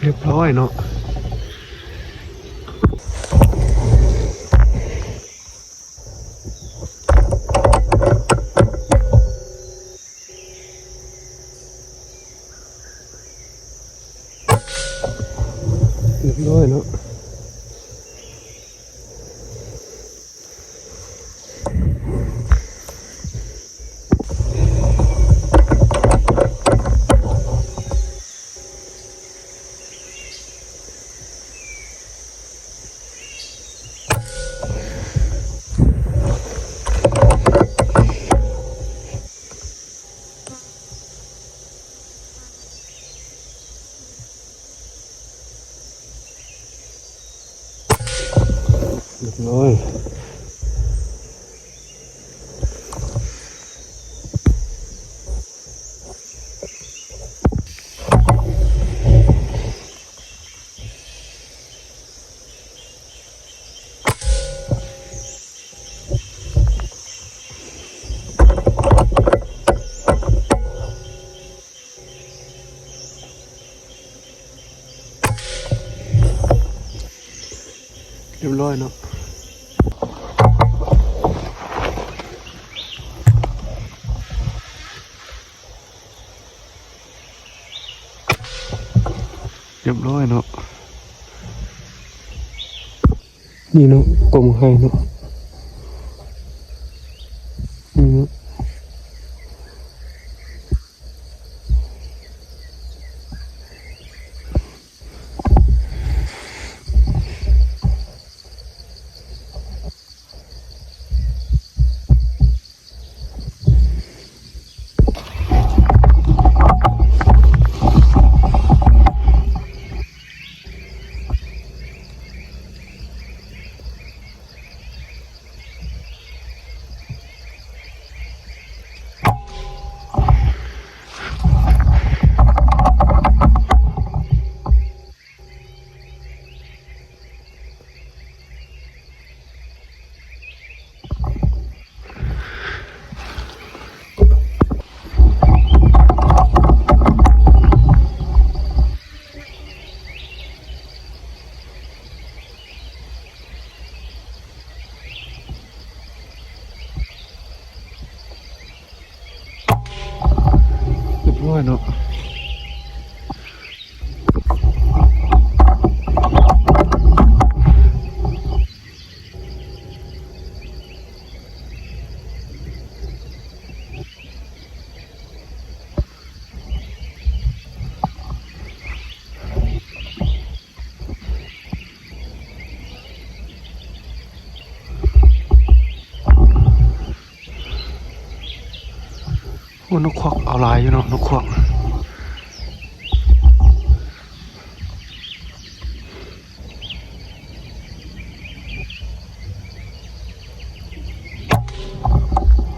ຮຽບຮ້ອຍເນາະ. ຮຽບຮ້ອຍເນາະ. ຮຽບຮ້ອຍ. ຮຽບຮ້ອຍເນາະ. ຮຽບຮ້ອຍເນາະ. ນີ້ເນາະ ກົມໄຮເນາະ ນີ້ເນາະ. ຮຽບຮ້ອຍເນາະ. ໂອ້ ນົກຂວັກເອົາຫຼາຍຢູ່ເນາະ ນົກຂວັກ.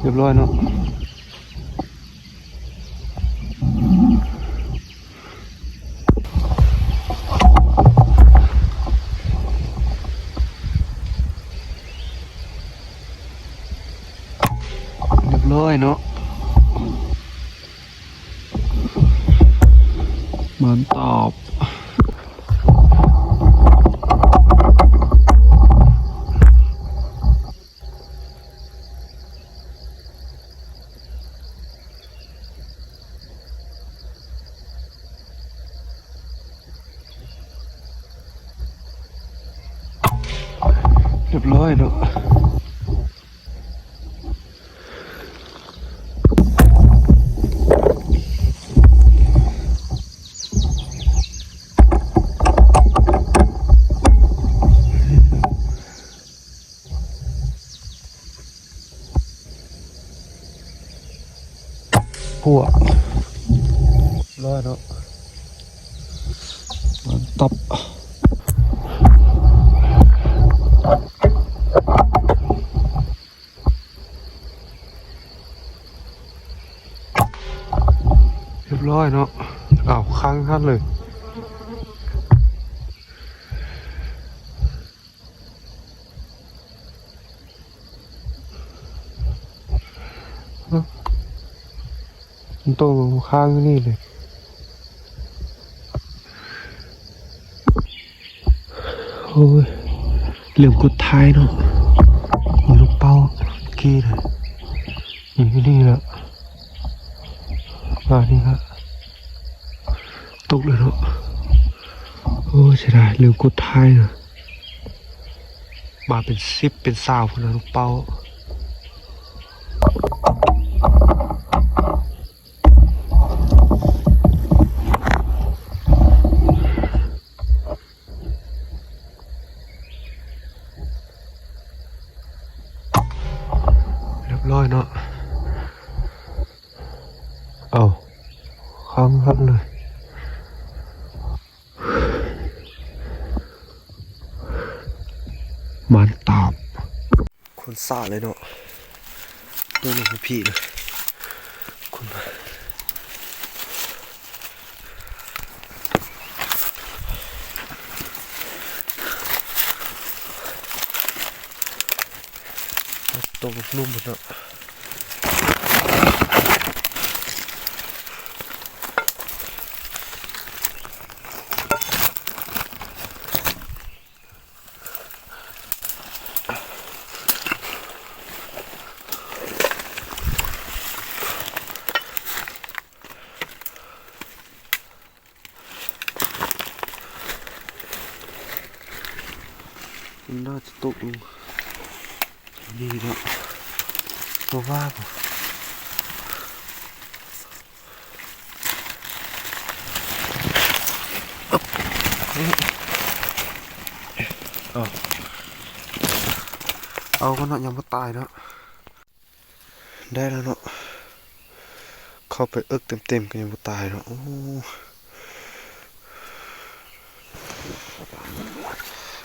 ຮຽບຮ້ອຍເນາະ. ຮຽບຮ້ອຍເນາະ. ມານຕອບ. ຮຽບຮ້ອຍເນາະ. ພວກ ຮ້ອຍເນາະ ມັນຕັບ ຮຽບຮ້ອຍເນາະ. ອ້າວ ຄ້າງຫັ້ນເລີຍ. ມັນຕົກລົງຄ້າງຢູ່ນີ້ເລີຍ. ໂອ້ຍ ລືມກົດຖ່າຍເນາະ. ມີລູກເປົ້າກີ້ນະ ອີ່ຫຼີລະ ບາດນີ້ລະ ຕົກເລີຍເນາະ. ໂອ້ຍ ເສຍດາຍ ລືມກົດຖ່າຍນະ. ມາເປັນສິບເປັນຊາວພຸ້ນນະ ລູກເປົ້າ. ຮຽບຮ້ອຍເນາະ. ເອົ້າ ຄ້າງຮັກເລີຍ. ມານຕາບ ຄົນສາເລີຍເນາະ. ໂດນລົງໃຫ້ພີ້ເລີຍ ຄົນມາ ຕົກລຸ່ມໝົດເນາະ. ມັນໜ້າຈະຕົກລົງນີ້ເນາະ ບໍ່ວ່າບໍ່. ເອົາ ເອົາກ່ອນເນາະ ຍັງບໍ່ຕາຍເນາະ. ໄດ້ແລ້ວເນາະ ເຂົ້າໄປເອິກເຕັມໆ ກໍຍັງບໍ່ຕາຍເນາະ. ໂອ້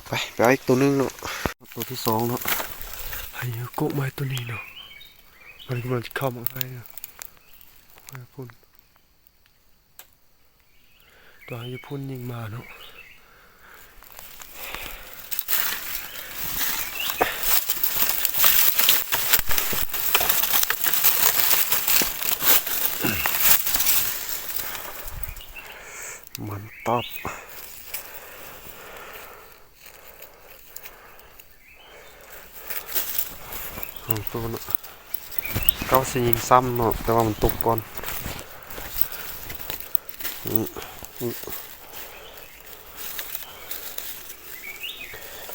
ໄປ ໄປເອົາອີກໂຕໜຶ່ງເນາະ ໂຕທີສອງເນາະ. ພາຍຸໂກະມາໂຕນີ້ເນາະ ມັນກຳລັງຈະເຂົ້າມາໃຫ້ເນາະ ພຸ້ນ. ຕົວຢູ່ພຸ້ນຍິງມາເນາະ ມັນຕອບ. ສອງໂຕເນາະ ເກົ້າຊິຍິງຊ້ຳເນາະ ແຕ່ວ່າມັນຕົກກ່ອນ.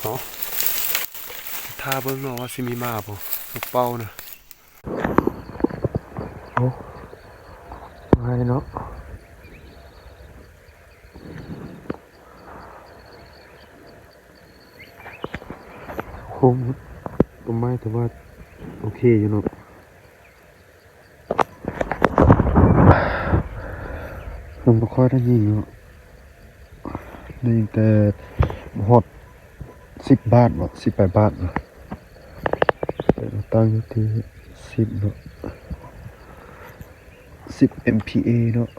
ເນາະ ຖ້າເບິ່ງເນາະວ່າຊິມີມາບໍ່ ລູກເປົ້ານະ. ໂອ້ ງ່າຍເນາະ. ໂຄ້ງຕົ້ນໄມ້ ແຕ່ວ່າໂອເຄຢູ່ເນາະ ມັນບໍ່ຄ່ອຍໄດ້ຍິງເນາະ ໄດ້ຍິງແຕ່ຮອດສິບບາດເນາະ ສິບປາຍບາດເນາະ. ແຕ່ວ່າຕັ້ງຢູ່ທີ່ສິບເນາະ ສິບເອັມພີເອເນາະ.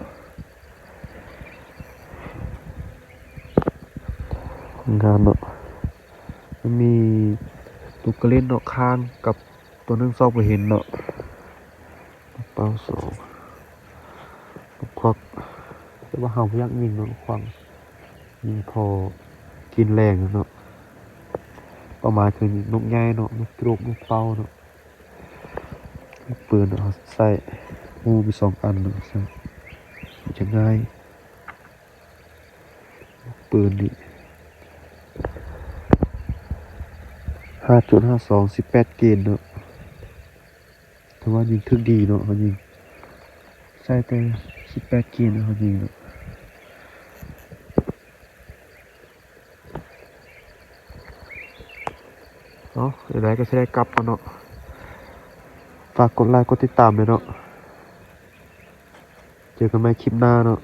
ງາມເນາະ ມັນມີຕົວກະເລັນເນາະ ຄ້າງກັບຕົວໜຶ່ງຊອກບໍ່ເຫັນເນາະ ເປົ້າສອງ ຄວັກ ແຕ່ວ່າເຮົາບໍ່ຢາກຍິງເນາະ ຄວັກ ຍິງພໍກິນແລງເນາະ. ເປົ້າໝາຍຄືນົກໃຫຍ່ເນາະ ນົກກຣວບ ນົກເປົ້າເນາະ. ປືນເຮົາໃຊ້ຮູໄປສອງອັນເນາະ ໃຊ້ ມັນຈະງ່າຍ. ປືນນີ້ ຫ້າຈຸດຫ້າສອງ ສິບແປດເກນເນາະ ຖືວ່າຍິງຖືກດີເນາະ ເຮົາຍິງ ໃຊ້ແຕ່ສິບແປດເກນເນາະ ເຮົາຍິງເນາະ. ເນາະ ຈັ່ງໃດກໍຊິໄດ້ກັບກ່ອນເນາະ ຝາກກົດໄລກົດຕິດຕາມແດ່ເນາະ. ເຈີກັນໃໝ່ຄລິບໜ້າເນາະ